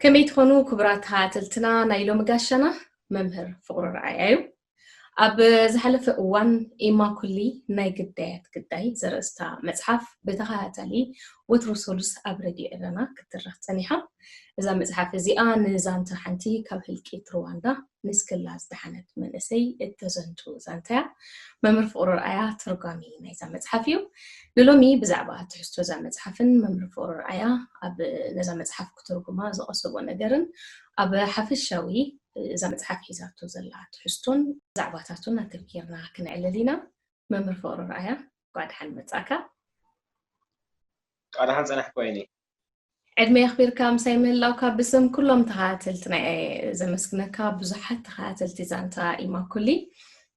ከመይ ትኾኑ ክቡራት ተኸታተልትና? ናይ ሎሚ ጋሻና መምህር ፍቕሩ ረኣያ እዩ። ኣብ ዝሓለፈ እዋን ኢማኩሊ ናይ ግዳያት ግዳይ ዘርእስታ መጽሓፍ ብተኸታታሊ ወትሩ ሰሉስ ኣብ ሬድዮ ኤረና ክትትረኽ ጸኒሓ። እዛ መጽሓፍ እዚኣ ንዛንታ ሓንቲ ካብ ህልቂት ሩዋንዳ ንስክላ ዝደሓነት መንእሰይ እተዘንቱ ዛንታ እያ። መምህር ፍቕሩ ረኣያ ተርጓሚ ናይዛ መጽሓፍ እዩ። ንሎሚ ብዛዕባ ትሕዝቶ እዛ መጽሓፍን መምህር ፍቕሩ ረኣያ ኣብ ነዛ መጽሓፍ ክትርጉማ ዝቐሰቦ ነገርን ኣብ ሓፈሻዊ እዛ መጽሓፍ ሒዛቶ ዘላ ትሕዝቶን ዛዕባታቱን ኣተኪርና ክነዕልል ኢና። መምህር ፍቕሩ ረኣያ፣ እንኳዕ ደሓን መጻእካ። እንኳዕ ደሓን ጸናሕኪ ወይኒ። ዕድመ የኽቢርካ ምሳይ ምህላውካ ብስም ኩሎም ተኸታተልትና እየ ዘመስግነካ። ብዙሓት ተኸታተልቲ ዛንታ ኢማኩሊ፣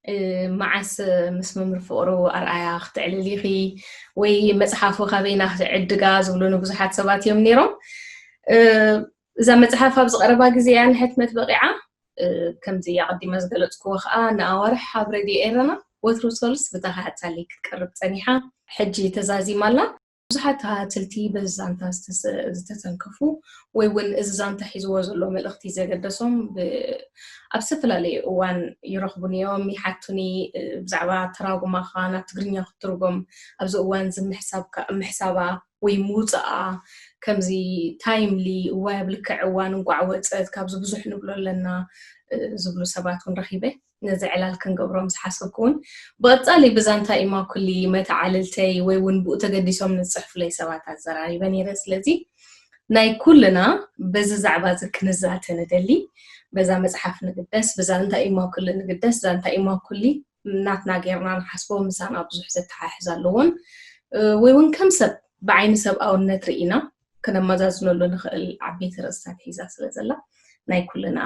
እ፣ መዓስ ምስ መምህር ፍቕሩ ኣርኣያ ክተዕልል ኢኺ ወይ መጽሓፉ ካበይና ክዕድጋ ዝብሉኒ ብዙሓት ሰባት እዮም ነይሮም። እ፣ እዛ መጽሓፍ ኣብዚ ቀረባ ግዜ እያ ንሕትመት በቒዓ። እ፣ ከምዚ ኣቐዲመ ዝገለጽክዎ ከኣ ንኣዋርሕ ኣብ ሬድዮ ኤረና ወትሩ ሰሉስ ብተኸታታሊ ክትቀርብ ጸኒሓ። ሕጂ ተዛዚማ ኣላ። ብዙሓት ተኸታተልቲ በዚ ዛንታ ዝተሰ-፣ ዝተተንከፉ ወይ እውን እዚ ዛንታ ሒዝዎ ዘሎ መልእኽቲ ዘገደሶም ብ-፣ ኣብ ዝተፈላለዩ እዋን ይረኽቡኒ እዮም፣ ይሓቱኒ፣ እ፣ ብዛዕባ ተራጉማኻ ናብ ትግርኛ ክትትርጎም ኣብዚ እዋን እዚ ምሕሳብካ፣ ምሕሳባ ወይ ምውፅኣ ከምዚ ታይምሊ፣ እዋይ ኣብ ልክዕ እዋን እንቋዕ ወፀት፣ ካብዚ ብዙሕ ንብሎ ኣለና፣ እ፣ ዝብሉ ሰባት እውን ረኺበ። ነዚ ዕላል ክንገብሮ ምስ ሓሰብኩ እውን ብቐጻሊ ብዛንታ ኢማኩሊ መተዓልልተይ ወይ እውን ብኡ ተገዲሶም ንዝጽሕፉለይ ሰባት ኣዘራሪበ ነይረ። ስለዚ ናይ ኩልና በዚ ዛዕባ እዚ ክንዛተ ንደሊ። በዛ መጽሓፍ ንግደስ፣ ብዛንታ ኢማኩሊ ንግደስ። ዛንታ ኢማኩሊ ናትና ጌርና ንሓስቦ ምሳና ብዙሕ ዘተሓሕዝ ኣለዎን፣ እ፣ ወይ እውን ከም ሰብ ብዓይኒ ሰብኣውነት ርኢና ክነመዛዝነሉ ንኽእል ዓበይቲ ርእስታት ሒዛ ስለ ዘላ፣ ናይ ኩልና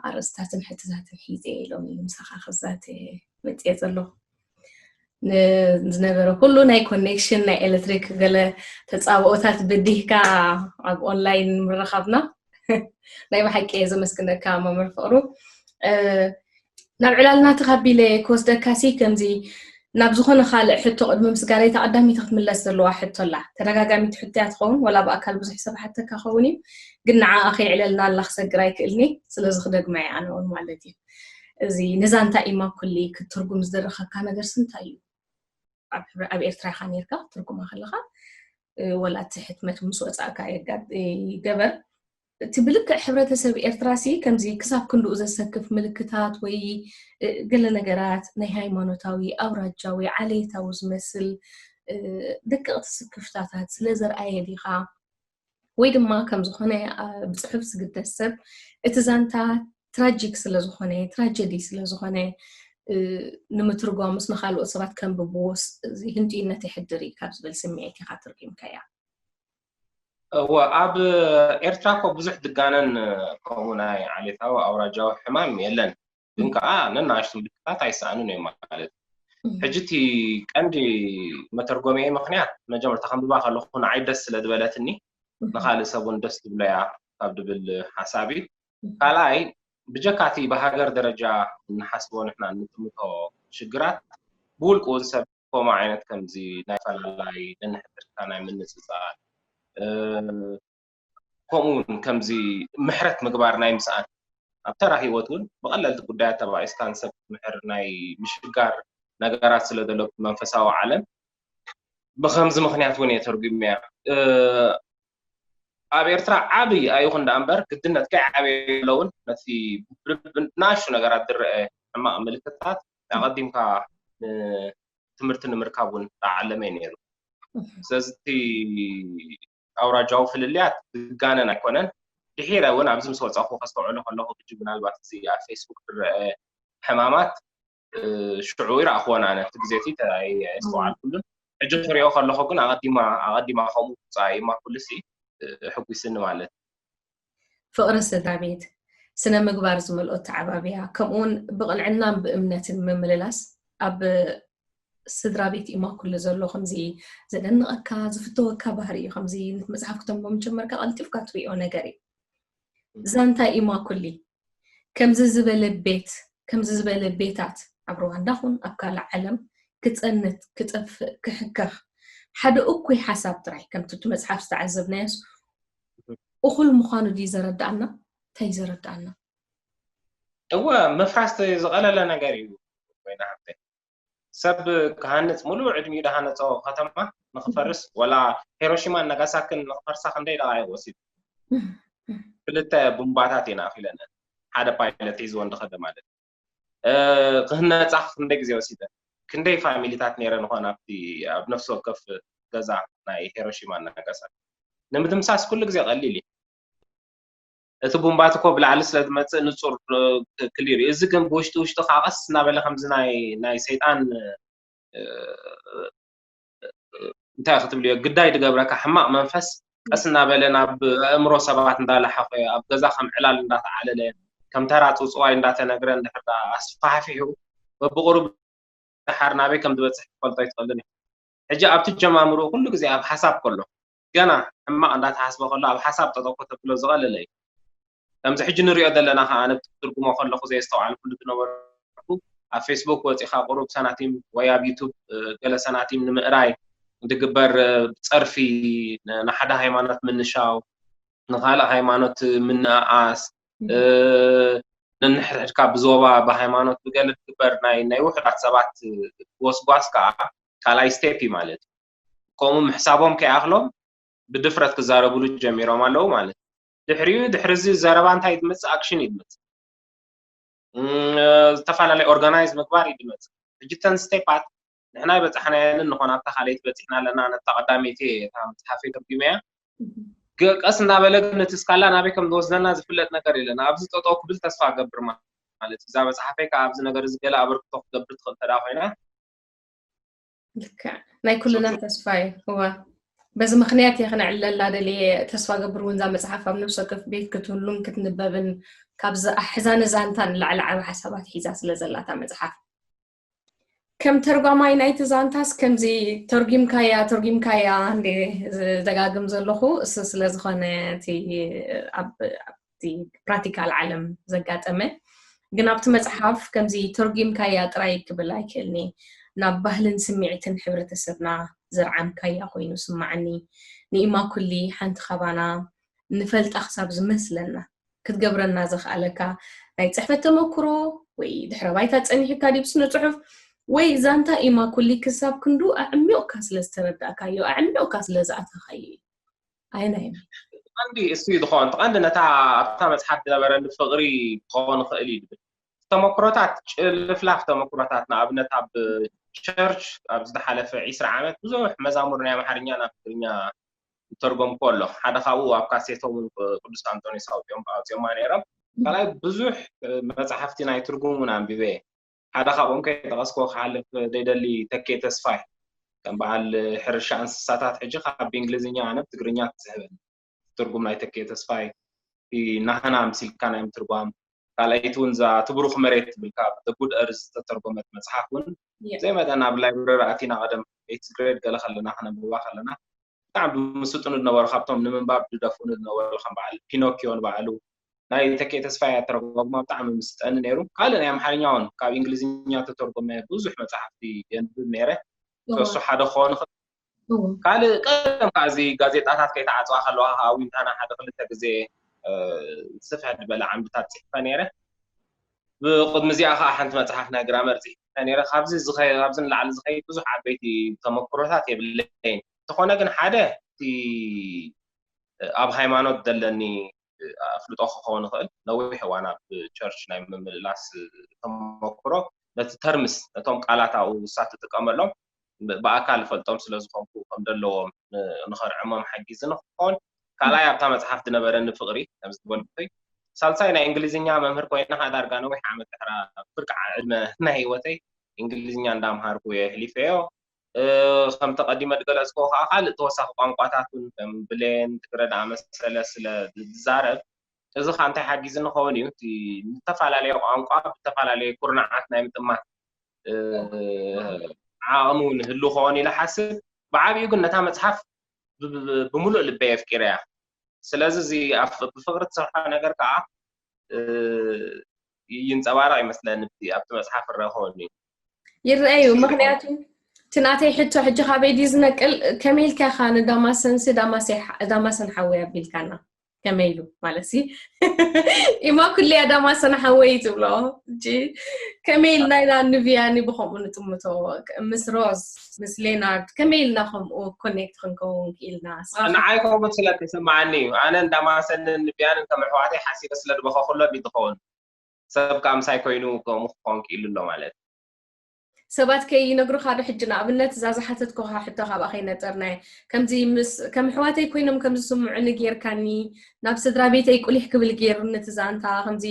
ኣርእስታትን ሕትታትን ሒዘ እየ ሎሚ ምሳኻ ክዛተ መፅየ ዘለኹ። ን-፣ ዝነበረ ኩሉ ናይ ኮኔክሽን፣ ናይ ኤሌክትሪክ ገለ ተፃብኦታት በዲህካ ኣብ ኦንላይን ምርኻብና ናይ ብሓቂ እየ ዘመስግነካ መምህር ፍቕሩ። እ፣ ናብ ዕላልና ተኻቢለ ክወስደካ ሲ ከምዚ ናብ ዝኾነ ካልእ ሕቶ ቅድሚ ምስጋር፣ እታ ቀዳመይቲ ክትምለስ ዘለዋ ሕቶ ኣላ። ተደጋጋሚት ሕቶ እያ ትኸውን፣ ዋላ ብኣካል ብዙሕ ሰብ ሓተካ ኸውን እዩ፣ ግን ንዓኣ ከይዕለልና ኣላ ክሰግር ኣይክእልኒ፣ ስለዚ ክደግማ እየ ኣነ እውን ማለት እዩ። እዚ ንዛንታ ኢማኩሊ ክትትርጉም ዝደረኸካ ነገርሲ እንታይ እዩ? ኣብ ሕብረ-፣ ኣብ ኤርትራ ኢኻ ነይርካ ትርጉማ ከለኻ፣ እ፣ ወላ እቲ ሕትመት ምስ ወጻእካ የጋ-፣ ይገበር፣ እቲ ብልክዕ ሕብረተሰብ ኤርትራ ሲ ከምዚ ክሳብ ክንድኡ ዘሰክፍ ምልክታት ወይ፣ እ፣ ገለ ነገራት ናይ ሃይማኖታዊ፣ ኣውራጃዊ፣ ዓሌታዊ ዝመስል፣ እ፣ ደቀቕቲ ስክፍታታት ስለ ዘርኣየ ዲኻ? ወይ ድማ ከም ዝኾነ፣ እ፣ ብጽሑፍ ዝግደስ ሰብ እቲ ዛንታ ትራጂክ ስለ ዝኾነ፣ ትራጀዲ ስለ ዝኾነ፣ እ፣ ንምትርጓሙስ ንኻልኦት ሰባት ከንብብዎስ እዚ ህንጡይነት የሕድር እዩ ካብ ዝብል ስምዒት ኢኻ ተርጒምካያ? እወ፣ ኣብ ኤርትራ እኮ ብዙሕ ድጋነን ከምኡ ናይ ዓሌታዊ ኣውራጃዊ ሕማም የለን። ግን ከኣ ነናእሽቱ ምልክታት ኣይሰኣኑን እዮም ማለት እዩ። እም። ሕጂ እቲ ቀንዲ መተርጎሚኤ ምኽንያት መጀመርታ ከንብባ ከለኹ ንዓይ ደስ ስለ ዝበለትኒ እም። ንኻልእ ሰብ እውን ደስ ትብሎ እያ ካብ ድብል ሓሳብ እዩ። እም። ካልኣይ ብጀካ እቲ ብሃገር ደረጃ እንሓስቦ ንሕና እንጥምቶ ሽግራት ብውልቁ እውን ሰብ ከምኡ ዓይነት ከምዚ ናይ ፈላላይ ነንሕድርካ ናይ ምንጽጻር፣ እ፣ ከምኡ እውን ከምዚ ምሕረት ምግባር ናይ ምስኣን ኣብ ተራ ህይወት እውን ብቐለልቲ ጉዳያት ተባኢስካ ንሰብ ምሕር ናይ ምሽጋር ነገራት ስለ ዘሎ መንፈሳዊ ዓለም ብኸምዚ ምኽንያት እውን እየ ተርጉምያ። እ፣ ኣብ ኤርትራ ዓቢ ኣይኹን ደኣ እምበር ግድነት ከይዓበየ ኣለውን ነቲ ብ-፣ ብ-፣ ናሹ ነገራት ዝረአ ሕማቕ ምልክታት ኣቐዲምካ ን-፣ ትምህርቲ ንምርካብ እውን ዝዓለመ እዩ ነይሩ። እህ። ስለዚ እቲ ኣውራጃዊ ፍልልያት ዝጋነን ኣይኮነን። ድሒረ እውን ኣብዚ ምስ ወጻኹ ከስተውዕሎ ከለኹ ሕጂ ምናልባት እዚ ኣብ ፌስቡክ ዝረአ ሕማማት፣ እ፣ ሽዑ ይረኣኽዎን ኣነ እቲ ግዜ እቲ ተ-፣ ኣይ-፣ ኣየስተውዓልኩሉን። ሕጂ ክሪኦ ከለኹ ግን ኣቐዲማ፣ ኣቐዲማ ከምኡ ምውጻኣ ኢማኩሊሲ፣ እ፣ ሕጒስኒ ማለት እዩ። ፍቕሪ ስድራ ቤት፣ ስነ ምግባር ዝመልኦ ኣተዓባብያ፣ ከምኡውን ብቕንዕናን ብእምነትን ምምልላስ ኣብ ስድራ ቤት ኢማኩሊ ዘሎ ከምዚ ዘደንቐካ፣ ዝፍተወካ ባህሪ እዩ። ከምዚ ነቲ መጽሓፍ ክተንብቦ ምጀመርካ ቀልጢፍካ ትሪኦ ነገር እዩ። ዛንታ ኢማኩሊ ከምዚ ዝበለ ቤት፣ ከምዚ ዝበለ ቤታት ኣብ ሩዋንዳ ኹን ኣብ ካልእ ዓለም ክጸንት፣ ክጠፍእ፣ ክሕከኽ ሓደ እኩይ ሓሳብ ጥራይ፣ ከምቲ እቲ መጽሓፍ ዝተዓዘብናዮስ፣ እኹል ምዃኑ ድዩ ዘረድኣና? እንታይ እዩ ዘረድኣና? እወ፣ ምፍራስ ዝቐለለ ነገር እዩ። ኮይና ሃብተ ሰብ ክሃንፅ፣ ሙሉእ ዕድሚኡ ዝሃነፆ ከተማ ንክፈርስ፣ ወላ ሄሮሺማን ናጋሳክን ንክፈርሳ ክንደይ ደቃይቅ ወሲዱ? ክልተ ቡምባታት ኢና ኣኺለነ፣ ሓደ ፓይለት ሒዝዎ እንደኸደ ማለት። ክህነፃ ክንደይ ግዜ ወሲደ? ክንደይ ፋሚሊታት ነይረ ንኾን ኣብቲ ኣብ ነፍሲ ወከፍ ገዛ ናይ ሄሮሺማ ናጋሳኪ? ንምድምሳስ ኩሉ ግዜ ቀሊል እዩ። እቲ ቡምባት እኮ ብላዕሊ ስለ ዝመፅእ ንፁር ክሊር እዩ። እዚ ግን ብውሽጢ ውሽጢ ከዓ ቀስ እናበለ ከምዚ ናይ ናይ ሰይጣን እንታይ ክትብልዮ፣ ግዳይ ዝገብረካ ሕማቕ መንፈስ ቀስ እናበለ ናብ ኣእምሮ ሰባት እንዳለሓኾ፣ ኣብ ገዛ ከም ዕላል እንዳተዓለለ፣ ከም ተራ ፅውፅዋይ እንዳተነግረ እንድሕር ደኣ ኣስፋሕፊሑ በብቑሩብ ደሓር ናበይ ከም ዝበፅሕ ክትፈልጦ ኣይትኽእልን ኢኻ። ሕጂ ኣብቲ ጀማምሩ ኩሉ ግዜ ኣብ ሓሳብ ከሎ፣ ገና ሕማቕ እንዳተሓስበ ከሎ ኣብ ሓሳብ ጠጠው ከተብሎ ዝቐለለ እዩ። ከምዚ ሕጂ ንሪኦ ዘለና ከዓ ኣነ ትርጉሞ ከለኹ ዘየስተውዓልኩሉ ዝነበርኩ፣ ኣብ ፌስቡክ ወፂኻ ቁሩብ ሰናቲም ወይ ኣብ ዩቱብ ገለ ሰናቲም ንምእራይ ዝግበር ፀርፊ፣ ንሓደ ሃይማኖት ምንሻው፣ ንካልእ ሃይማኖት ምንእኣስ፣ ነንሕድሕድካ ብዞባ ብሃይማኖት ብገለ ዝግበር ናይ ናይ ውሑዳት ሰባት ጎስጓስ ከዓ ካልኣይ ስቴፕ እዩ ማለት እዩ። ከምኡ ምሕሳቦም ከይኣኽሎም ብድፍረት ክዛረብሉ ጀሚሮም ኣለዉ ማለት እዩ። ድሕሪኡ ድሕሪ እዚ ዘረባ እንታይ እዩ ዝመፅእ? ኣክሽን እዩ ዝመፅእ። ዝተፈላለዩ ኦርጋናይዝ ምግባር እዩ ዝመፅእ። ሕጂ እተን ስቴፓት ንሕና ይበፃሕናየንን ንኾን ኣብታ ካልኣይቲ በፂሕና ኣለና። ነታ ቀዳመይቲ እየ እታ መፅሓፈይ ተርጉመያ። ቀስ እናበለ ግን እቲ ስካላ ናበይ ከም ዝወስደና ዝፍለጥ ነገር የለን። ኣብዚ ጠጠው ክብል ተስፋ እገብር ማለት እዩ። እዛ መፅሓፈይ ከዓ ኣብዚ ነገር እዚ ገለ ኣበርክቶ ክትገብር ትኽእል ተዳ ኮይና ልክዕ ናይ ኩልና ተስፋ እዩ። እዋ በዚ ምክንያት እየ ክነዕለላ ደልየ። ተስፋ ገብር እውን እዛ መፅሓፍ ኣብ ነብሲ ወከፍ ቤት ክትህሉን ክትንበብን ካብዚ ኣሕዛኒ ዛንታ ንላዕሊ ዓቢ ሓሳባት ሒዛ ስለ ዘላታ መፅሓፍ ከም ተርጓማይ ናይቲ ዛንታስ ከምዚ ተርጊምካያ ተርጊምካያ እንደ ዝደጋግም ዘለኹ እሱ ስለ ዝኾነ እቲ ኣብ ኣብቲ ፕራክቲካል ዓለም ዘጋጠመ ግን ኣብቲ መፅሓፍ ከምዚ ተርጊምካያ ጥራይ ክብል ኣይክእልኒ ናብ ባህልን ስምዒትን ሕብረተሰብና ዘርዓምካያ ኮይኑ ስማዓኒ ንኢማኩሊ ሓንቲ ካባና ንፈልጣ ክሳብ ዝመስለና ክትገብረና ዘኽኣለካ ናይ ፅሕፈት ተመክሮ ወይ ድሕረ ባይታ ፀኒሕካ ድዩ ብስነ ፅሑፍ ወይ ዛንታ ኢማኩሊ ክሳብ ክንዱ ኣዕሚቕካ ስለ ዝተረዳእካዮ ኣዕሚቕካ ስለ ዝኣተኻዮ እዩ ኣየናይ እዩ ቀንዲ እሱ እዩ ዝኸውን። እቲ ቀንዲ ነታ ኣብታ መፅሓፍ ዝነበረኒ ፍቕሪ ክኸውን ይኽእል እዩ ዝብል ተመክሮታት፣ ጭልፍላፍ ተመክሮታት፣ ንኣብነት ኣብ ቸርች ኣብ ዝሓለፈ ዒስራ ዓመት ብዙሕ መዛሙር ናይ ኣምሓርኛ ናብ ትግርኛ ዝተርጎምኩ ኣሎ። ሓደ ካብኡ ኣብ ካሴቶም እውን ቅዱስ ኣንጦኒስ ኣውፅኦም ኣውፅኦማ ነይሮም። ካልኣይ ብዙሕ መፅሓፍቲ ናይ ትርጉም እውን ኣንቢበ እየ። ሓደ ካብኦም ከይጠቐስኩዎ ክሓልፍ ዘይደሊ ተኬ ተስፋይ ከም በዓል ሕርሻ እንስሳታት ሕጂ ካብ ብእንግሊዝኛ ኣነ ብትግርኛ ትስሕበኒ። ትርጉም ናይ ተኬ ተስፋይ እቲ ናህና ኣምሲልካ ናይ ምትርጓም ካልኣይቲ እውን እዛ ትብሩኽ መሬት ትብል ካብ ጉድ እርዝ ዝተተርጎመት መፅሓፍ እውን ዘይመጠን ኣብ ላይብረሪ ኣቲና ቀደም ኤይት ግሬድ ገለ ከለና ክነንብባ ከለና ብጣዕሚ ብምስጥኑ ዝነበሩ ካብቶም ንምንባብ ዝደፍኡኒ ዝነበሩ ከም በዓል ፒኖኪዮ ንባዕሉ ናይ ተኬ ተስፋይ ኣተረጓጉማ ብጣዕሚ ምስጠኒ ነይሩ። ካልእ ናይ ኣምሓርኛ እውን ካብ እንግሊዝኛ ተተርጎመ ብዙሕ መፅሓፍቲ የንብብ ነይረ። እሱ ሓደ ክኸውን ይኽእል። ካልእ ቀደም ከዓ እዚ ጋዜጣታት ከይተዓፅዋ ከለዋ ከዓ ዊንታና ሓደ ክልተ ግዜ ስፍሕ ዝበለ ዓምድታት ፅሒፈ ነይረ። ብቅድሚ እዚኣ ከዓ ሓንቲ መፅሓፍ ናይ ግራመር ፅሒፈ ነይረ። ካብዚ ኣብዚ ንላዕሊ ዝኸይድ ብዙሕ ዓበይቲ ተመክሮታት የብለይን። እንተኾነ ግን ሓደ እቲ ኣብ ሃይማኖት ዘለኒ ኣፍልጦ ክኸውን ይኽእል። ነዊሕ እዋን ኣብ ቸርች ናይ ምምልላስ ተመክሮ ነቲ ተርምስ ነቶም ቃላት ኣብኡ ንሳ ትጥቀመሎም ብኣካል እፈልጦም ስለ ዝኾንኩ ከም ዘለዎም ንኸርዕሞም ሓጊዝኒ ክኸውን። ካልኣይ ኣብታ መፅሓፍ ዝነበረኒ ፍቕሪ ከምዚ ዝበልኩ ሳልሳይ ናይ እንግሊዝኛ መምህር ኮይና ከዓ ዳርጋ ነዊሕ ዓመት ድሕራ ብርቂ ዕድመ ናይ ህይወተይ እንግሊዝኛ እንዳምሃርኩ እየ ኣሕሊፈዮ። ከምቲ ቀዲመ ዝገለፅክዎ ከዓ ካልእ ተወሳኺ ቋንቋታት እውን ከም ብሌን፣ ትግረ ዝኣመሰለ ስለ ዝዛረብ እዚ ከዓ እንታይ ሓጊዝኒ ክኸውን እዩ? እቲ ዝተፈላለየ ቋንቋ ብዝተፈላለየ ኩርናዓት ናይ ምጥማት ዓቕሚ እውን ህሉ ክኸውን ኢለ ሓስብ። ብዓብዩ ግን ነታ መፅሓፍ ብምሉእ ልበይ ኣፍቂረያ። ስለዚ እዚ ብፍቅሪ ትሰርሖ ነገር ከዓ ይንፀባረቕ ይመስለኒ ኣብቲ መፅሓፍ ክረአ ክኸውን እዩ። ይረአ እዩ። ምክንያቱ እቲ ናተይ ሕቶ ሕጂ ካበይ ድዩ ዝነቅል? ከመይ ኢልካ ኢኻ ንዳማሰንሲ ዳማሰን ሓወይ ኣቢልካና? ከመይ ኢሉ ማለት ሲ ኢማ ኩልያ ዳማሰና ሓወይ ትብሎ። ከመይ ኢልና ኢና ንቪያኒ ብኸምኡ ንጥምቶ? ምስ ሮዝ፣ ምስ ሌናርድ ከመይ ኢልና ከምኡ ኮኔክት ክንከውን ክኢልና? ንዓይ ከምኡ ስለ ተሰማዓኒ እዩ። ኣነ እንዳማሰንን ንቪያንን ከም ኣሕዋተይ ሓሲበ ስለ ዝበኸኹሎም እዩ ዝኸውን። ሰብ ከዓ ምሳይ ኮይኑ ከምኡ ክኸውን ክኢሉ ኣሎ ማለት እዩ። ሰባት ከይነግሩኻ ዶ? ሕጂ ንኣብነት እዛ ዝሓተትኩኻ ሕቶ ካብኣ ከይነጠርናየ፣ ከምዚ ምስ ከም ኣሕዋተይ ኮይኖም ከም ዝስምዑኒ ጌርካኒ፣ ናብ ስድራ ቤተይ ቁሊሕ ክብል ገይሩኒ እቲ ዛንታ፣ ከምዚ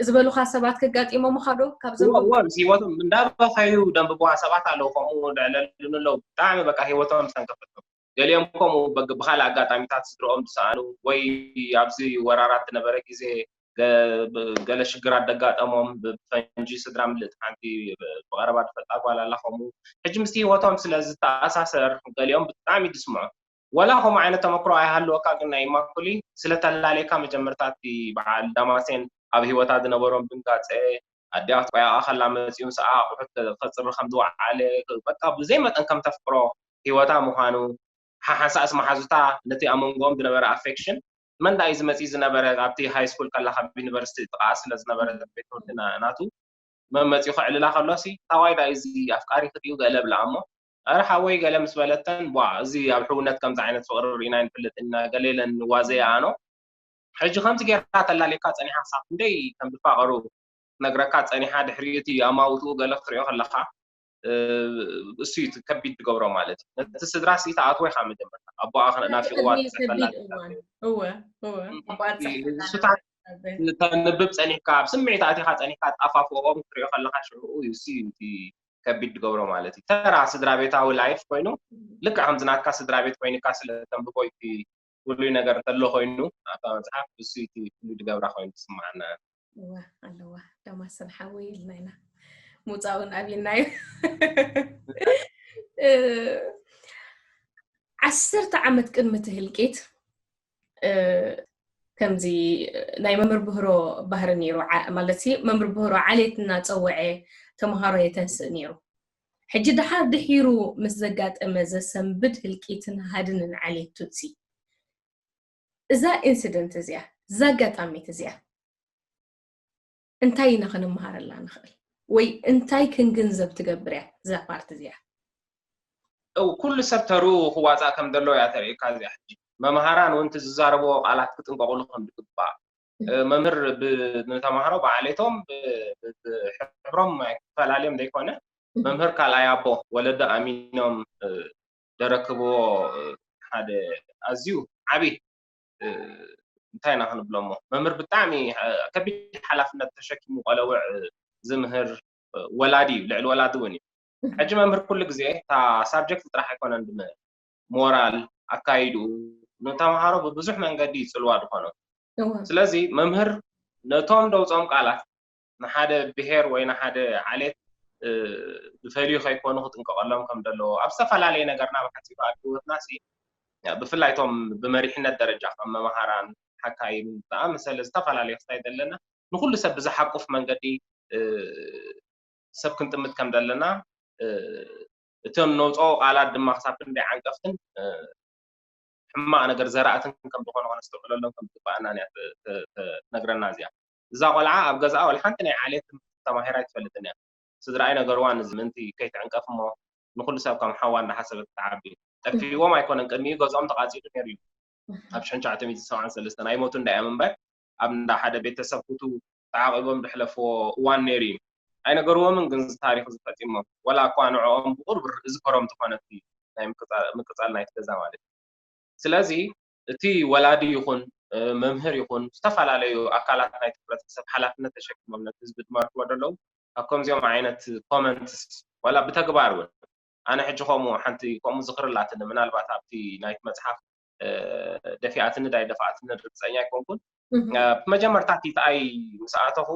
ዝበሉኻ ሰባት ከጋጢሞምኻ ዶ? ካብዞም እዎ፣ እዎ፣ ምስ ህይወቶም እንዳበኸዩ ደንብብዋ ሰባት ኣለዉ፣ ከምኡ ልዕለሉን ኣለዉ። ብጣዕሚ በቃ ህይወቶም ዝተንከፈቶም። ገሊኦም ከምኡ በግ- ብኻልእ ኣጋጣሚታት ስድረኦም ዝሰኣኑ ወይ ኣብዚ ወራራት ዝነበረ ግዜ ገ- ብ- ገለ ሽግራት ደጋጠሞም፣ ብፈንጂ ስድራ ምልእቲ ሓንቲ ብቐረባ ዝፈልጣ ጓል ኣላ። ከምኡ ሕጂ ምስቲ ህይወቶም ስለ ዝተኣሳሰር ገሊኦም ብጣዕሚ ድስምዖ። ወላ ከምኡ ዓይነት ተመክሮ ኣይሃልወካ፣ ግን ናይ ኢማኩሊ ስለ ተላለየካ፣ መጀመርታ እቲ በዓል ዳማሴን ኣብ ህይወታ ዝነበሮም ድንጋጸ፣ ኣዲኣ ክትቆያኣ ከላ መጺኡ ምስኣ ኣቑሑት ከጽሪ ከም ዝወዓለ፣ በቃ ብዘይ መጠን ከም ተፍቅሮ ህይወታ ምዃኑ፣ ሓሓንሳእስ መሓዙታ ነቲ ኣብ መንጎኦም ዝነበረ ኣፌክሽን፣ መን ደኣ እዩ ዝመጽእ ዝነበረ ኣብቲ ሃይ ስኩል ከላ ካብ ዩኒቨርሲቲ ጥቓኣ ስለ ዝነበረ ቤት ትምህርቲ ና- ናቱ መመጺኡ ከዕልላ ከሎሲ፣ ታዋይ ደኣ እዩ እዚ ኣፍቃሪ ክትዩ ገለ ብላ እሞ፣ ኣረ ሓወይ ገለ ምስ በለተን፣ ቧ፣ እዚ ኣብ ሕውነት ከምዚ ዓይነት ፍቕሪ ርኢና ኣይንፈልጥን ኢና፣ ገለ ኢለን ዋዘ ይኣኖ። ሕጂ ከምዚ ጌርካ ተላሊካ ጸኒሓ ክሳብ ክንደይ ከም ዝፋቐሩ ክትነግረካ ጸኒሓ፣ ድሕሪ እቲ ኣማውትኡ ገለ ክትሪኦ ከለኻ፣ እ፣ እሱ እዩ እቲ ከቢድ ዝገብሮ ማለት እዩ። ነቲ ስድራ ስኢታ ኣትወ ኢኻ መጀመርታ። ኣቦኣ ክነ- ናፊቕዋ ከቢድ- ትጽሕፈላ ከቢድ እዋን። እወ፣ እወ። ኣቦኣ ትጽሕፈላ ንሱታት ነበር። ተንብብ ጸኒሕካ፣ ኣብ ስምዒት ኣቲኻ ጸኒሕካ፣ ጣፋፍኦም ክትሪኦ ከለኻ ሽዑኡ እዩ እሱ እዩ እቲ ከቢድ ዝገብሮ ማለት እዩ። ተራ ስድራ ቤታዊ ላይፍ ኮይኑ፣ ልክዕ ከምዚ ናትካ ስድራ ቤት ኮይንካ ስለ ተንብቦ እቲ ፍሉይ ነገር እንተሎ ኮይኑ፣ ኣብታ መጽሓፍ እሱ እቲ ፍሉይ ዝገብራ ኮይኑ ትስምዓና። እወ ኣለዋ፣ ዳማሰን ሓወይ ኢልና ኢና። ምውጻእውን ኣብይናዮ። እ፣ ዓሰርተ ዓመት ቅድሚ እቲ ህልቂት፣ እ፣ ከምዚ ናይ መምህር ብህሮ ባህሪ ነይሩ፣ ዓ- ማለት ሲ መምህር ብህሮ ዓሌት እናጸወዐ ተምሃሮ የተንስእ ነይሩ። ሕጂ ደሓር ድሒሩ ምስ ዘጋጠመ ዘሰንብድ ህልቂትን ሃድንን ዓሌት ቱትሲ፣ እዛ ኢንሲደንት እዚኣ፣ እዛ ኣጋጣሚት እዚኣ እንታይ ኢና ክንመሃረላ ንኽእል? ወይ እንታይ ክንግንዘብ ትገብር እያ እዛ ፓርት እዚኣ? እው፣ ኩሉ ሰብ ተሩ ክዋፃእ ከም ዘለዎ እያ ተርእየካ እዚኣ። ሕጂ መምሃራን እውን እቲ ዝዛረብዎ ቃላት ክጥንቀቑሉ ከም ዝግባእ፣ እ፣ መምህር ብ- ንተምሃሮ ብዓሌቶም ብ- ብ- ብሕብሮም ኣይፈላለዮም ዘይኮነ፣ መምህር ካልኣይ ኣቦ ወለዶ ኣሚኖም፣ እ፣ ደረክብዎ፣ እ፣ ሓደ ኣዝዩ ዓብዪ፣ እ፣ እንታይ ኢና ክንብሎ እሞ፣ መምህር ብጣዕሚ፣ እ፣ ከቢድ ሓላፍነት ተሸኪሙ ቆለውዕ፣ እ፣ ዝምህር፣ እ፣ ወላዲ እዩ፣ ልዕሊ ወላዲ እውን እዩ። ሕጂ መምህር ኩሉ ግዜ እታ ሳብጀክት ጥራሕ ኣይኮነን ዝምህር፣ ሞራል ኣካይድኡ ንተምሃሮ ብብዙሕ መንገዲ ይፅልዋ ዝኾኖ። እወ። ስለዚ መምህር ነቶም ደውፆም ቃላት ንሓደ ብሄር ወይ ንሓደ ዓሌት፣ እ፣ ዝፈልዩ ከይኮኑ ክጥንቀቐሎም ከም ዘለዎ ኣብ ዝተፈላለየ ነገርና ብሓፂሩ ኣብ ህይወትና ሲ ብፍላይ እቶም ብመሪሕነት ደረጃ ከም መምሃራን፣ ሓካይም ዝኣመሰለ ዝተፈላለየ ክስታይ ዘለና ንኩሉ ሰብ ብዝሓቁፍ መንገዲ፣ እ፣ ሰብ ክንጥምት ከም ዘለና፣ እ፣ እቶም ነውፅኦ ቃላት ድማ ክሳብ ክንደይ ዓንቀፍትን፣ እ፣ ሕማቕ ነገር ዘራእትን ከም ዝኾነ ከነስተውዕለሎም ከም ዝግባኣና እያ ተ- ተ- ተነግረና እዚኣ። እዛ ቆልዓ ኣብ ገዛኣ ወላ ሓንቲ ናይ ዓሌት ትምህርቲ ተማሂራ ኣይትፈልጥን እያ። ስድራኣ ኣይነገርዋን እዚ ምእንቲ ከይትዕንቀፍ እሞ ንኩሉ ሰብ ከም ሓዋ እንዳሓሰበት ትዓቢ። ጠፊእዎም ኣይኮነን፣ ቅድሚኡ ገዝኦም ተቓፂሉ ነይሩ እዩ። ኣብ ሽሕን ትሽዓተ ሚእትን ሰብዓን ሰለስተን ኣይሞቱን እንዳእዮም እምበር ኣብ እንዳ ሓደ ቤተሰብ ኩቱ ተዓቂቦም ዝሕለፍዎ እዋን ነይሩ እዩ። ኣይነገርዎምን ግን እዚ ታሪኽ እዚ ፈፂሞም። ወላ እኳ ንዕኦም ብቁሩብ ዝዝከሮም እንተኾነ እቲ ናይ ምቅፃ- ምቅፃል ናይቲ ገዛ ማለት እዩ። ስለዚ እቲ ወላዲ ይኹን፣ እ፣ መምህር ይኹን ዝተፈላለዩ ኣካላት ናይቲ ሕብረተሰብ ሓላፍነት ተሸኪሞም ነቲ ህዝቢ ዝመርሕዎ ዘለዉ ኣብ ከምዚኦም ዓይነት ኮመንትስ ወላ ብተግባር እውን ኣነ ሕጂ ከምኡ ሓንቲ ከምኡ ዝኽሪ ኣላትኒ፣ ምናልባት ኣብቲ ናይቲ መፅሓፍ፣ እ፣ ደፊኣትኒ ዳይ ደፋኣትኒ ርግፀኛ ኣይኮንኩን። እ፣ ብመጀመርታ እቲ ተኣይ ምስ ኣተኹ፣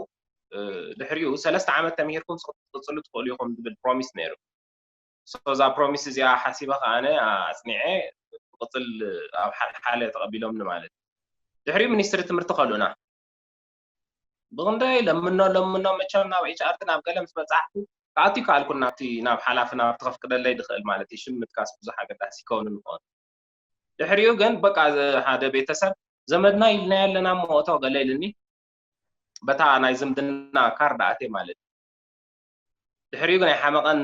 እ፣ ድሕሪኡ ሰለስተ ዓመት ተምሂርኩም ክትቅፅሉ ትኽእሉ ኢኹም ዝብል ፕሮሚስ ነይሩ። ሶ እዛ ፕሮሚስ እዚኣ ሓሲበ ከኣነ ኣፅኒዐ ክቕፅል ኣብ ሓ- ሓለ ተቐቢሎምኒ ማለት እዩ። ድሕሪኡ ሚኒስትሪ ትምህርቲ ከሉና ብክንደይ ለምኖ ለምኖ መቸም ናብ ኤች ኣር ቲ ናብ ገለ ምስ በፃሕኩ ክኣቱ ይከኣልኩ ናብቲ ናብ ሓላፊ ናብቲ ከፍቅደለይ ድኽእል ማለት እዩ። ሽም ምጥቃስ ብዙሕ ኣገዳሲ ይከውን ንኾን ድሕሪኡ ግን በቃ ሓደ ቤተሰብ ዘመድና ኢልና ኣለና እሞ እቶ ገለ ኢልኒ። በታ ናይ ዝምድና ካርድ ኣትየ ማለት እዩ። ድሕሪኡ ግን ኣይሓመቐን።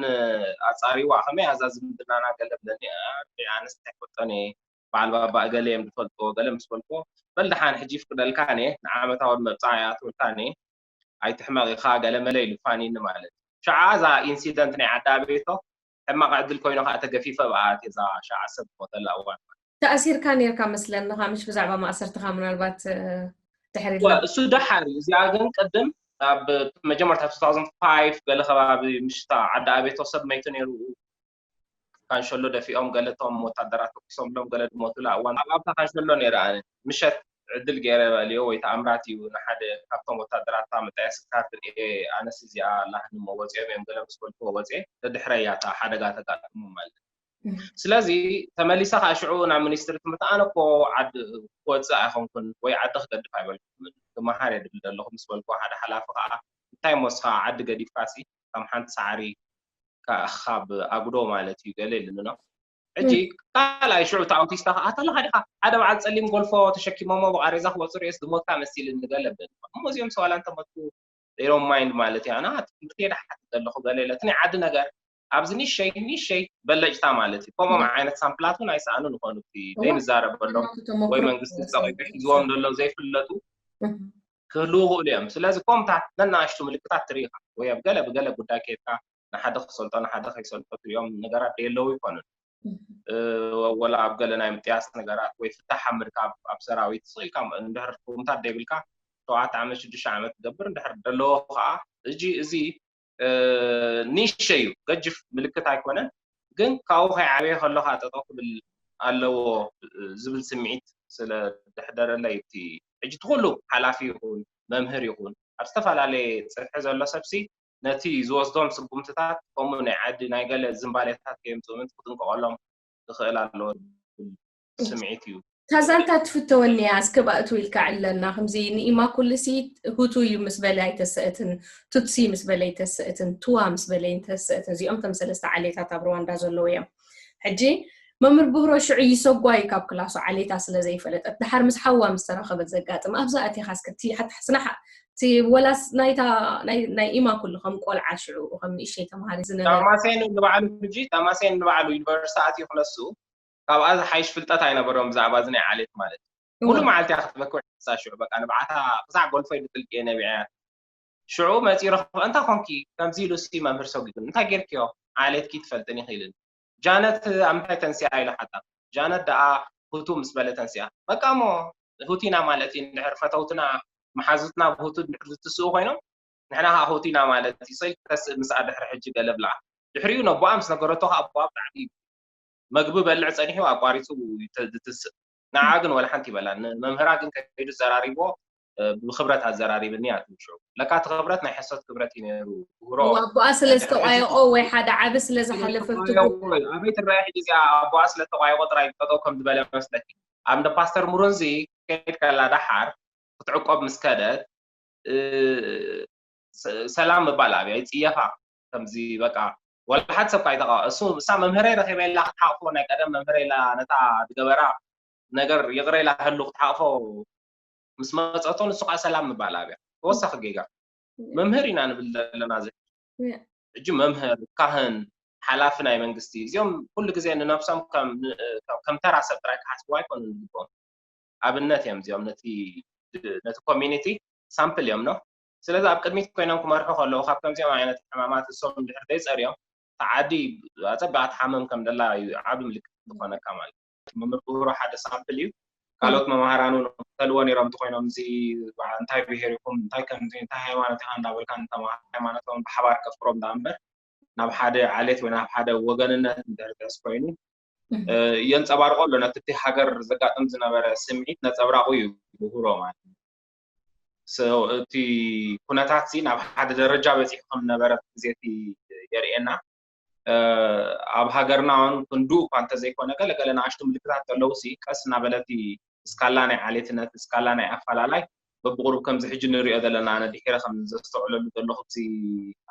ኣጻሪዋ ከመይ ኣዛ ዝምድናና ገለ ብለኒ። ኣነስ ኣይፈልጦን እየ፣ በዓል ባባ እገለ እዮም ዝፈልጥዎ ገለ ምስ በልክዎ፣ በል ደሓን ሕጂ ይፍቅደልካ እየ፣ ንዓመታዊ መብጻዓ ይኣትወልካ እየ፣ ኣይትሕመቕ ኢኻ ገለ መለ ኢሉ ፋኒኒ ማለት እዩ። ሽዓ እዛ ኢንሲደንት ናይ ዓዲ ኣቤቶ ሕማቕ ዕድል ኮይኑ ከዓ ተገፊፈ ብኣት እዛ ሽዓ ሰብ ዝሞተላ እዋን። ተኣሲርካ ነርካ መስለኒ፣ ካብ ምሽ ብዛዕባ ማእሰርትኻ ምናልባት ድሕሪ እሱ ደሓር እዩ። እዚኣ ግን ቅድም ኣብ መጀመርታ two thousand five ገለ ከባቢ ምሽታ ዓዲ ኣቤቶ ሰብ መይቱ ነይሩ። ካንሸሎ ደፊኦም ገለቶም ወታደራት ተኩሶምሎም ገለ ድሞቱላ እዋን ኣብታ ካንሸሎ ነይረ። ኣነ ምሸት ዕድል ገይረ በልዮ ወይ ተኣምራት እዩ ንሓደ ካብቶም ወታደራት እታ መጣየሲ ካርድ ርኤ ኣነስ እዚኣ ኣላህኒ እሞ ወፂኦም እዮም ገለ ምስ በልክዎ ወፅኤ ተድሕረያ እታ ሓደጋ ተጋጥሙ ማለት እዩ። ስለዚ ተመሊሰ ከዓ ሽዑ ናብ ሚኒስትሪ ትምህርቲ ኣነ እኮ ዓዲ ክወፅእ ኣይኮንኩን ወይ ዓዲ ክገድፍ ኣይበልኩምን ክመሃር እየ ድብል ዘለኹ ምስ በልክዎ ሓደ ሓላፊ ከዓ እንታይ እሞ እስኻ ዓዲ ገዲፍካሲ ከም ሓንቲ ሳዕሪ ካብ ኣጉዶ ማለት እዩ ገለ ኢልኒ ነው። ሕጂ ካልኣይ ሽዑ እቲ ኣውቲስታ ከዓ ኣታ ኣለኻ ዲኻ ሓደ በዓል ፀሊም ጎልፎ ተሸኪሞሞ ብቃሬዛ ክወፁ ርእስ ዝሞትካ መሲልኒ ገለ ብለኒ። እሞ እዚኦም ሰዋላ እንተመቱ ዜሮ ማይንድ ማለት እዩ። ኣና ትምህርቲ የዳሓት ዘለኹ ገለ ኢለ እቲ ናይ ዓዲ ነገር ኣብዚ ንሸይ ንሸይ በለጭታ ማለት እዩ። ከምኦም ዓይነት ሳምፕላት እውን ኣይሰኣኑ ንኾኑ እቲ ዘይንዛረበሎም ወይ መንግስቲ ፀቂጡ ሒዝዎም ዘሎ ዘይፍለጡ ክህልዉ ይኽእሉ እዮም። ስለዚ ከምታት ነናእሽቱ ምልክታት ትርኢ ኢኻ ወይ ኣብ ገለ ብገለ ጉዳይ ከይድካ ንሓደ ክሰልጦ ንሓደ ከይሰልጦ ትሪኦም ነገራት ደየለዉ ይኮኑን። ወላ ኣብ ገለ ናይ ምጥያስ ነገራት ወይ ፍታሕ ኣብ ምርካብ ኣብ ሰራዊት ስቕ ኢልካ እንድሕር ትርጉምታት ደይብልካ ሸውዓተ ዓመት ሽዱሽተ ዓመት ትገብር እንድሕር ደለዎ ከዓ እጂ እዚ ኒሸ እዩ፣ ገጅፍ ምልክት ኣይኮነን። ግን ካብኡ ከይዓበየ ከሎ ከዓ ጠጠው ክብል ኣለዎ ዝብል ስምዒት ስለ ዘሕደረለይ እቲ ሕጂ እቲ ኩሉ ሓላፊ ይኹን መምህር ይኹን ኣብ ዝተፈላለየ ፅፍሒ ዘሎ ሰብሲ ነቲ ዝወስዶም ስጉምትታት ከምኡ ናይ ዓዲ ናይ ገለ ዝንባሌታት ከየምፅኡ ምእንቲ ክጥንቀቐሎም ክኽእል ኣለዎ ዝብል ስምዒት እዩ። እታ ዛንታ ትፍተወኒ እያ እስከ ባእቱ ኢልካ ዕለና ከምዚ ንኢማ ኩልሲ ሁቱ እዩ ምስ በለ ኣይተሰእትን ቱትሲ ምስ በለ ኣይተሰእትን ቱዋ ምስ በለ ኣይተሰእትን እዚኦም እቶም ሰለስተ ዓሌታት ኣብ ሩዋንዳ ዘለዉ እዮም። ሕጂ መምህር ብህሮ ሽዑ ይሰጓ እዩ ካብ ክላሱ ዓሌታ ስለ ዘይፈለጠት ድሓር ምስ ሓዋ ምስ ተራኸበት ዘጋጥም ኣብዛ ኣቲኻ እስከ እቲ ሓታ ስናሓ እቲ ወላስ ናይታ ናይ ናይ ኢማ ኩሉ ከም ቆልዓ ሽዑ ከም ንእሸይ ተማሃሪ ዝነበረ ታማሴን ንባዕሉ ሕጂ ታማሴን ንባዕሉ ዩኒቨርሲቲ ኣትዩ ክነሱ ካብኣ ዝሓይሽ ፍልጠት ኣይነበሮም ብዛዕባ እዚ ናይ ዓሌት ማለት እዩ። ሙሉ መዓልቲ እያ ክትበክዕ ንሳ ሽዑ በቃ ንብዓታ ክሳዕ ጎልፎ ኢሉ ጥልቂ እየ ነቢዐያ። ሽዑ መፂኡ ረኽቦ እንታይ ኮንኪ ከምዚ ኢሉ ሲ መምህር ሰጒዱ እንታይ ጌርክዮ ዓሌትኪ ትፈልጥን ኢኺ ኢልኒ። ጃነት ኣብ ምንታይ ተንሲኣ ኢሉ ሓታ ጃነት ደኣ ሁቱ ምስ በለ ተንሲኣ በቃ እሞ ሁቲና ማለት እዩ እንድሕር ፈተውትና መሓዙትና ብሁቱ እንድሕር ዝትስኡ ኮይኖም ንሕና ከዓ ሆቲና ማለት እዩ። ሰይ ተስእ ምስኣ ድሕሪ ሕጂ ገለ ብልዓ። ድሕሪኡ ነቦኣ ምስ ነገረቶ ከዓ ኣቦኣ ብጣዕሚ መግቢ በልዕ ፀኒሑ ኣቋሪፁ እዩ ተ- ዝትስእ። ንዓ ግን ወላ ሓንቲ ይበላ። ንመምህራ ግን ከይዱ ዘራሪቦ ብክብረት ኣዘራሪብኒ እያ ትብል ሽዑ። ለካ እቲ ክብረት ናይ ሕሶት ክብረት እዩ ነይሩ። ብህሮ ኣቦኣ ስለ ዝተቋየቆ ወይ ሓደ ዓቢ ስለ ዝሓለፈቱ ኣበይ ትረአ ሕጂ እዚኣ ኣቦኣ ስለ ተቋየቆ ጥራይ ጠጠው ከም ዝበለ መስለኪ። ኣብ እንደ ፓስተር ሙሩንዚ ከይድ ከላ ደሓር ክትዕቆብ ምስ ከደት ሰላም ምባል ኣብያ ይፅየፋ ከምዚ በቃ ወላ ሓንቲ ሰብ ካይተቃ እሱ እሳ መምህረይ ረኺበ ኢላ ክትሓቕፎ ናይ ቀደም መምህረ ኢላ ነታ ዝገበራ ነገር ይቕረ ኢላ ህሉ ክትሓቕፎ ምስ መፀቶ ንሱ ከዓ ሰላም ምባል ኣብያ ተወሳኺ ጌጋ መምህር ኢና ንብል ዘለና እዚ ሕጂ መምህር ካህን ሓላፊ ናይ መንግስቲ እዚኦም ኩሉ ግዜ ንነብሶም ከም ተራ ሰብ ጥራይ ክሓስቡ ኣይኮኑን ዝግብኦም ኣብነት እዮም እዚኦም ነቲ ነቲ ኮሚኒቲ ሳምፕል እዮም ነው ስለዚ ኣብ ቅድሚት ኮይኖም ክመርሑ ከለዉ ካብ ከምዚኦም ዓይነት ሕማማት እሶም እንድሕር ዘይፀርዮም ተዓዲ ኣፀቢቓ ትሓመም ከም ደላ እዩ ዓቢ ምልክት ዝኾነካ ማለት እዩ መምህር ክብሮ ሓደ ሳምፕል እዩ ካልኦት መማህራን እውን ክተልዎ ነይሮም እንተኮይኖም እዚ እንታይ ብሄር ይኹም እንታይ ከምዚ እንታይ ሃይማኖት ኢኻ እንዳበልካ ሃይማኖቶም ብሓባር ከፍቅሮም ዳ እምበር ናብ ሓደ ዓሌት ወይ ናብ ሓደ ወገንነት እንድሕር ተስ ኮይኑ የንፀባርቆ ኣሎ ነቲ እቲ ሃገር ዘጋጥም ዝነበረ ስምዒት ነፀብራቁ እዩ ብህሮ ማለት እዩ እቲ ኩነታት ሲ ናብ ሓደ ደረጃ በፂሑ ከም ነበረ ግዜ እቲ የርእየና ኣብ ሃገርና እውን ክንዱ እኳ እንተዘይኮነ ገለገለ ንኣሽቱ ምልክታት ዘለዉ ሲ ቀስ እናበለቲ እስካላ ናይ ዓሌትነት እስካላ ናይ ኣፈላላይ በብቁሩብ ከምዚ ሕጂ ንሪኦ ዘለና ኣነ ድሒረ ከም ዘስተውዕለሉ ዘለኹ እቲ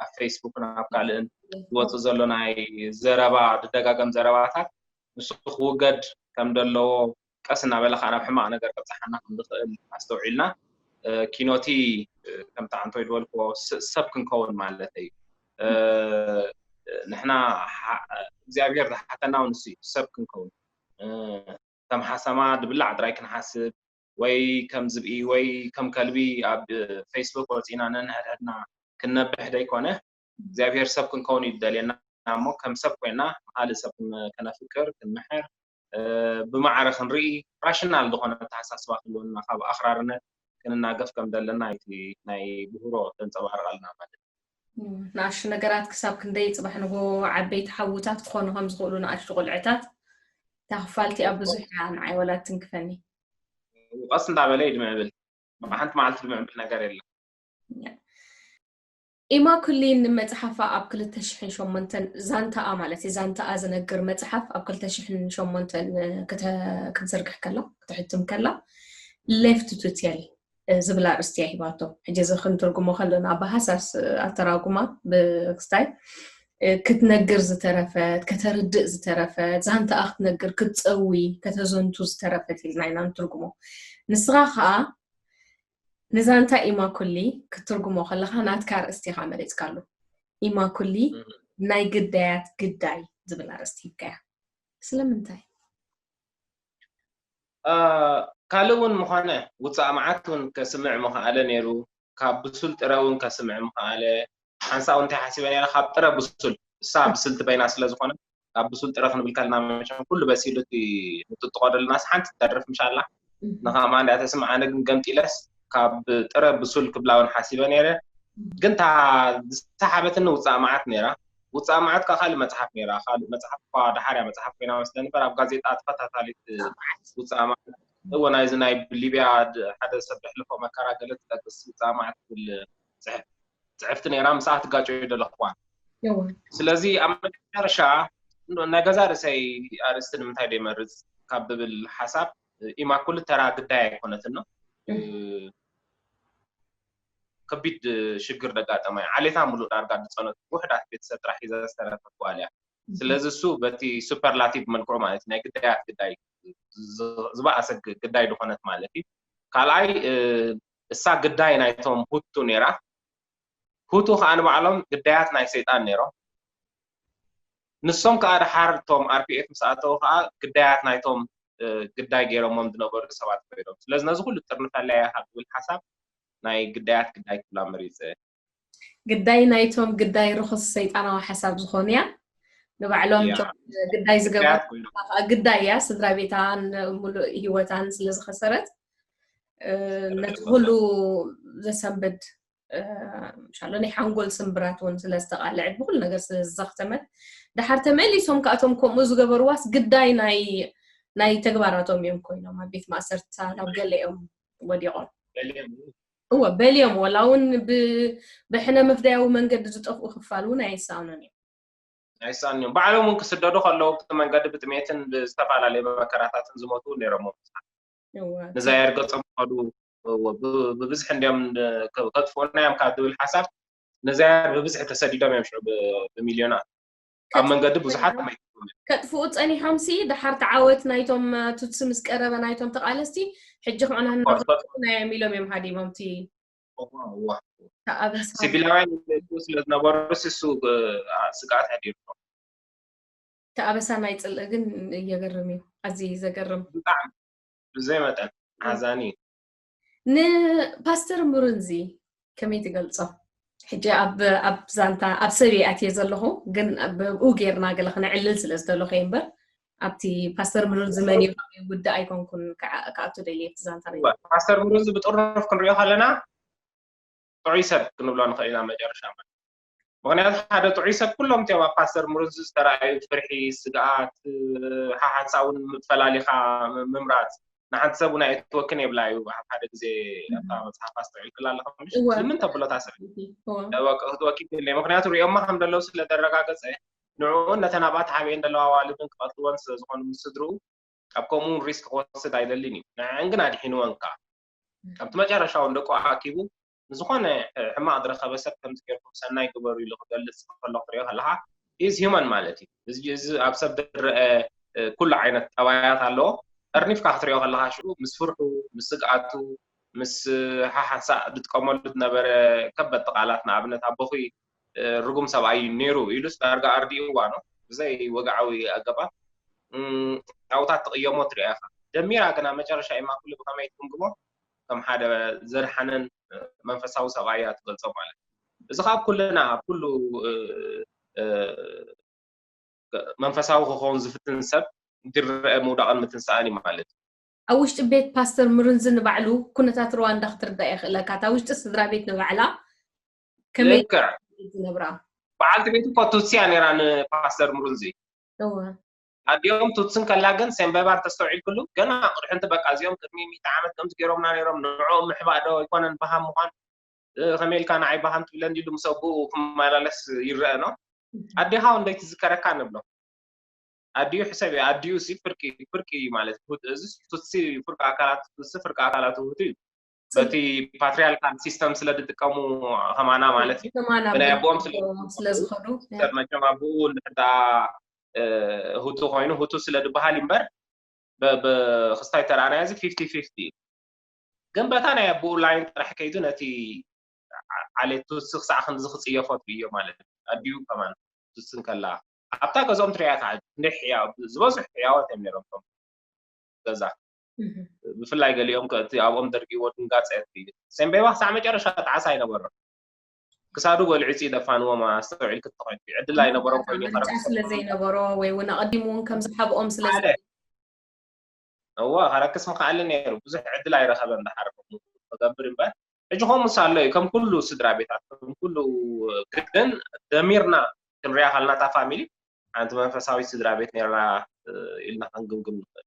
ኣብ ፌስቡክ ናብ ካልእን ዝወፅእ ዘሎ ናይ ዘረባ ዝደጋገም ዘረባታት ንሱ ክውገድ ከም ዘለዎ ቀስ እናበለ ከዓ ናብ ሕማቕ ነገር ከብፅሓና ከም ዝኽእል ኣስተውዒልና፣ እ፣ ኪኖቲ፣ እ፣ ከምቲ ዓንቶይ ዝበልክዎ ስ-፣ ሰብ ክንከውን ማለት እዩ። እ፣ ንሕና ሓ-፣ እግዚኣብሔር ዝሓተና እውን ንሱ እዩ፣ ሰብ ክንከውን። እ፣ ከም ሓሰማ ድብላዕ ጥራይ ክንሓስብ፣ ወይ ከም ዝብኢ ወይ ከም ከልቢ ኣብ ፌስቡክ ወፂና ነንሕድሕድና ክንነብሕ ዘይኮነ፣ እግዚኣብሔር ሰብ ክንከውን እዩ ዝደልየና እሞ፣ ከም ሰብ ኮይና ንኻልእ ሰብ ክን-፣ ከነፍቅር፣ ክንምሕር፣ እ፣ ብማዕረ ክንርኢ፣ ራሽናል ዝኾነ ኣተሓሳስባ ክህልወና፣ ካብ ኣኽራርነት ክንናገፍ ከም ዘለና እቲ ናይ ብህሮ ተንጸባርቐልና ማለት እዩ። እም፣ ንኣሽቱ ነገራት ክሳብ ክንደይ ጽባሕ ንጎ ዓበይቲ ሓውታት ክኾኑ ከም ዝኽእሉ ንኣሽቱ ቁልዕታት፣ እታ ክፋል እቲኣ ብዙሕ እያ ንዓይ ወላ ትንክፈኒ። ቀስ እንዳበለ እዩ ድምዕብል። ብሓንቲ መዓልቲ ድምዕብል ነገር የለን። ኢማኩሊ ንመጽሓፋ ኣብ ክልተ ሽሕን ሸሞንተን ዛንታኣ ማለት እዩ፣ ዛንታኣ ዝነግር መጽሓፍ ኣብ ክልተ ሽሕን ሸሞንተን ክተ-፣ ክትዝርግሕ ከላ፣ ክትሕትም ከላ፣ ሌፍት ቱ ቴል ዝብል ኣርእስቲ እያ ሂባቶ። ሕጂ እዚ ክንትርጉሞ ከለና ብሃሳስ ኣተራጉማ ብክስታይ ክትነግር ዝተረፈት፣ ከተርድእ ዝተረፈት፣ ዛንታኣ ክትነግር፣ ክትጸዊ፣ ከተዘንቱ ዝተረፈት ኢልና ኢና ንትርጉሞ። ንስኻ ከኣ ንዛንታ ኢማኩሊ ክትትርጉሞ ከለኻ ናትካ ኣርእስቲ ኢኻ መሪጽካሉ። ኢማኩሊ እም። ናይ ግዳያት ግዳይ ዝብል ኣርእስቲ ሂብካያ። ስለምንታይ? እ፣ ካልእ እውን ምኾነ ውጻእ መዓት እውን ከስምዕ ምኽኣለ ነይሩ። ካብ ብሱል ጥረ እውን ከስምዕ ምኽኣለ። ሓንሳእ እውን እንታይ ሓሲበ ነይረ፣ ካብ ጥረ ብሱል፣ እሳ ብስልቲ በይና ስለ ዝኾነ፣ ካብ ብሱል ጥረ ክንብል ከለና መቸም ኩሉ በሲሉ እቲ ንጥጥቆ ደለናስ ሓንቲ ትተርፍ ምሻላ። እም። ንኸማ እንዳ ተስምዕ፣ ኣነ ግን ገምጢለስ ካብ ጥረ ብሱል ክብላ እውን ሓሲበ ነይረ። ግን እታ ዝሰሓበትኒ ውጻእ መዓት ነይራ። ውጻእ መዓት ከኣ ካልእ መጽሓፍ ነይራ። ካልእ መጽሓፍ እኳ ደሓር እያ መጽሓፍ ኮይና መስለኒ እምበር፣ ኣብ ጋዜጣ ተኸታታሊት ውጻእ መዓት፣ እወ፣ ናይዚ ናይ ሊብያ ድ-፣ ሓደ ሰብ ዘሕለፎ መከራ ገለ ትጠቅስ ውጻእ መዓት ትብል ጽሕፍ-፣ ጽሕፍቲ ነይራ። ምስኣ ትጋጨ ደለኹዋ። እወ። ስለዚ ኣብ መጨረሻ ናይ ገዛ ርእሰይ ኣርእስቲ ንምንታይ ደይመርጽ ካብ ዝብል ሓሳብ፣ ኢማኩል ተራ ግዳይ ኣይኮነትን ነው። እም። ከቢድ ሽግር ደጋጠማ እያ። ዓሌታ ሙሉእ ዳርጋ ዝጸነቱ ውሕዳት ቤተሰብ ጥራሕ ሒዛ ዝተረፈት ጓል እያ። እም። ስለዚ እሱ በቲ ሱፐርላቲቭ መልክዑ ማለት ናይ ግዳያት ግዳይ ዝ-፣ ዝበኣሰ ግ-፣ ግዳይ ዝኾነት ማለት እዩ። ካልኣይ፣ እ፣ እሳ ግዳይ ናይቶም ሁቱ ነይራ። ሁቱ ከዓ ንባዕሎም ግዳያት ናይ ሰይጣን ነይሮም። ንሶም ከዓ ደሓር እቶም ኣር ፒ ኤፍ ምስ ኣተዉ ከዓ ግዳያት ናይቶም፣ እ፣ ግዳይ ገይሮሞም ዝነበሩ ሰባት ኮይኖም። ስለዚ ነዚ ኩሉ ጥርንፈለያ ካብ ዝብል ሓሳብ ናይ ግዳያት ግዳይ ክብላ መሪጸ። ግዳይ ናይቶም ግዳይ ርኹስ ሰይጣናዊ ሓሳብ ዝኾኑ እያ። ንባዕሎም እያ። እቶም ግዳይ ዝገበሩ ግዳያት ኮይኖም። ግዳይ እያ፣ ስድራ ቤታን ሙሉእ ህይወታን ስለ ዝኸሰረት፣ እ፣ ነቲ ኩሉ ዘሰንብድ፣ እ፣ ምሻሎ ናይ ሓንጎል ስምብራት እውን ስለ ዝተቓልዐት፣ ብኩሉ ነገር ስለ ዝዘኽተመት፣ ደሓር ተመሊሶም ከኣቶም ከምኡ ዝገበርዋስ ግዳይ ናይ፣ ናይ ተግባራቶም እዮም ኮይኖም ኣብ ቤት ማእሰርትታት ኣብ ገለ እዮም ወዲቖም። በሊኦም። እወ፣ በሊኦም፣ ወላ እውን ብ-፣ ብሕነ መፍደያዊ መንገዲ ዝጠፍኡ ክፋል እውን ኣይሳእኑን እዮም። ኣይሳእኑን እዮም። ባዕሎም እውን ክስደዱ ከለዉ ብቲ መንገዲ ብጥሜትን ብዝተፈላለዩ መከራታትን ዝሞቱ እውን ነይሮም። እወ። ንዛየር ገጾም ከዱ፣ እወ፣ ብ-፣ ብብዝሒ እንዲዮም ን-፣ ከ-፣ ከጥፍኡና እዮም ካብ ዝብል ሓሳብ ንዛየር ብብዝሒ ተሰዲዶም እዮም ሽዑ ብ-፣ ብሚልዮናት። ኣብ መንገዲ ብዙሓት መይቶም እዮም። ከጥፍኡ ጸኒሖም ሲ፣ ደሓር ተዓወት ናይቶም፣ እ፣ ቱትሲ ምስ ቀረበ ናይቶም ተቓለስቲ፣ ሕጂ ከዓና ኦፍኮርስ፣ ከጥፍኡ። እናናናናዮም ኢሎም እዮም ሃዲሞም እቲ እዋ፣ እዋ። እቲ ኣበሳ። ሲቪላውያን ይመቱ ስለ ዝነበሩ ሲ እሱ፣ እ፣ ኣ-፣ ስግኣት ኣሕዲሩ። እቲ ኣበሳ ናይ ጽልኢ ግን የገርም እዩ። ኣዝዩ ዘገርም። ብጣዕሚ ብዘይ መጠን እም። ሓዛኒ እዩ። ንፓስተር ሙሩንዚ ከመይ ትገልጾ? ሕጂ ኣብ፣ ኣብ ዛንታ፣ ኣብ ሰብ እየ ኣትየ ዘለኹ፣ ግን ብኡ ጌርና ገለ ክነዕልል ስለ ዝደለኹ እየ እምበር፣ ኣብቲ ፓስተር ሙሩንዚ መን እዩ ከመይ ውድእ ኣይኮንኩን ክዓ-፣ ክኣቱ ደልየ ኣብቲ ዛንታ ናይ እወ፣ ፓስተር ሙሩንዚ ብጥርኑፍ ክንሪኦ ከለና ጥዑይ ሰብ ክንብሎ ንኽእል ኢና መጨረሻ ማለት። ምኽንያቱ ሓደ ጥዑይ ሰብ ኩሎም እቲኦም ኣብ ፓስተር ሙሩንዚ ዝተረኣዩ ፍርሒ፣ ስግኣት፣ ሓሓንሳ እውን ፈላሊኻ ም-፣ ምምራጽ፣ ንሓንቲ ሰብ እውን ኣይእትወክን የብላ እዩ። ኣብ ሓደ ግዜ ኣብታ እም። መጽሓፍ ኣስተውዒልክላ ኣለኻ ምሽ? እወ። ዝምን ተብሎ እታ ሰብ እወ። ተወክ-፣ ክትወኪ የብለይ። ምኽንያቱ ሪኦማ ከም ዘለዉ ስለ ዘረጋገጸ፣ ንዕኡን ነተን ኣብኣ ተሓቢኤን ዘለዋ ኣዋልድን ክቐትልወን ስለ ዝኾኑ ምስ ስድርኡ፣ ኣብ ከምኡ እውን ሪስክ ክወስድ ኣይደልን እዩ። ንዕን ግን ኣድሒንወን ከኣ። እም። ኣብቲ መጨረሻ እውን ደቁ ኣኪቡ ንዝኾነ፣ እ፣ ሕማቕ ዝረኸበ ሰብ ከምዚ ጌርኩም ሰናይ ግበሩ ኢሉ ክገልጽ ከሎ ክትሪኦ ከለኻ፣ he is human ማለት እዩ። እዚ፣ እዚ ኣብ ሰብ ዝረአ፣ እ፣ ኩሉ ዓይነት ጠባያት ኣለዎ። ጠርኒፍካ ክትሪኦ ከለካ ሽዑ ምስ ፍርሑ፣ ምስ ስግኣቱ፣ ምስ ሓሓንሳእ ዝጥቀመሉ ዝነበረ ከበድቲ ቃላት፣ ንኣብነት ኣቦኺ ርጉም ሰብኣይ እዩ ነይሩ ኢሉስ ዳርጋ ኣርዲእዋ ነው ብዘይ ወግዓዊ ኣገባብ። ጣውታት ትቕየሞ ትሪኣ ኢኻ። ደሚራ ግን ኣብ መጨረሻ ኢማ ኩሉ ብኸመይ ትግምግሞ? ከም ሓደ ዘድሓነን መንፈሳዊ ሰብኣይ እያ ትገልጾ ማለት እዩ። እዚ ካብ ኩልና ኣብ ኩሉ መንፈሳዊ ክኸውን ዝፍትን ሰብ ዝረአ ምውዳቕን ምትንሳእን እዩ ማለት እዩ። ኣብ ውሽጢ ቤት ፓስተር ምሩንዚ ንባዕሉ ኩነታት ሩዋንዳ ክትርዳእ የኽእለካ። እታ ውሽጢ ስድራ ቤት ንባዕላ ከመይ ዝነብራ? በዓልቲ ቤቱ እኮ ቱትሲ እያ ነይራ ንፓስተር ምሩንዚ። ኣዲኦም ቱትስን ከላ ግን ሴምበባር ተስተውዒልክሉ ገና ቅድሕንቲ በቃ እዚኦም ቅድሚ ሚእቲ ዓመት ከምዚ ገይሮምና ነይሮም ንዕኦም ምሕባእ ዶ ኣይኮነን በሃም ምዃን ከመይ ኢልካ ንዓይ በሃም ትብለኒ ኢሉ ምስ ኣቦኡ ክመላለስ ይረአ ነው። ኣዴኻ እንደይ ትዝከረካ ንብሎ። ኣዲኡ ሕሰብ ኣዲኡ ሲ ፍርቂ ፍርቂ ማለት እዚ ቱትሲ ፍርቂ ኣካላት ቱትሲ ፍርቂ ኣካላት ውህቱ እዩ። በቲ ፓትሪያርካል ሲስተም ስለ ዝጥቀሙ ከማና ማለት እዩ። ብናይ ኣቦኦም ስለዝኸዱ መቸም ኣቦኡ እንድሕዳ ሁቱ ኮይኑ ሁቱ ስለ ዝበሃል እምበር ብክስታይ ተረኣናዮ እዚ ፊፍቲ ፊፍቲ እዩ። ግን በታ ናይ ኣቦኡ ላይን ጥራሕ ከይዱ ነቲ ዓሌት ቱትሲ ክሳዕ ክንዚ ክፅየፎ ትብዮ ማለት እዩ። ኣዲኡ ከማን ቱትስን ከላ ኣብታ ገዝኦም ትሪያ ከዓ እንደ ሕያ ዝበዝሑ ሕያዎት እዮም ነይሮም እቶም ገዛ። ብፍላይ ገሊኦም እቲ ኣብኦም ደርጊዎ ድንጋፀ እዩ። ሴምቤባ ክሳዕ መጨረሻ ጣዕሳ ኣይነበሮም። ክሳዱ በልዒ ፂ ደፋንዎም ኣስተውዒል ክትኾይት ዕድል ኣይነበሮም ኮይኑ ምርጫ ስለ ዘይነበሮ ወይ እውን ኣቐዲሙ እውን ከም ዝሓብኦም ስለ እዎ ከረክስ ምኽኣለ ነይሩ። ብዙሕ ዕድል ኣይረኸበን። ዳሓር ክገብር እምበር ሕጂ ከምኡስ ኣሎ እዩ። ከም ኩሉ ስድራ ቤታት ከም ኩሉ ግን ደሚርና ክንሪኣ ካልና እታ ፋሚሊ ሓንቲ መንፈሳዊት ስድራ ቤት ነይራ ኢልና ክንግምግም ንኽእል።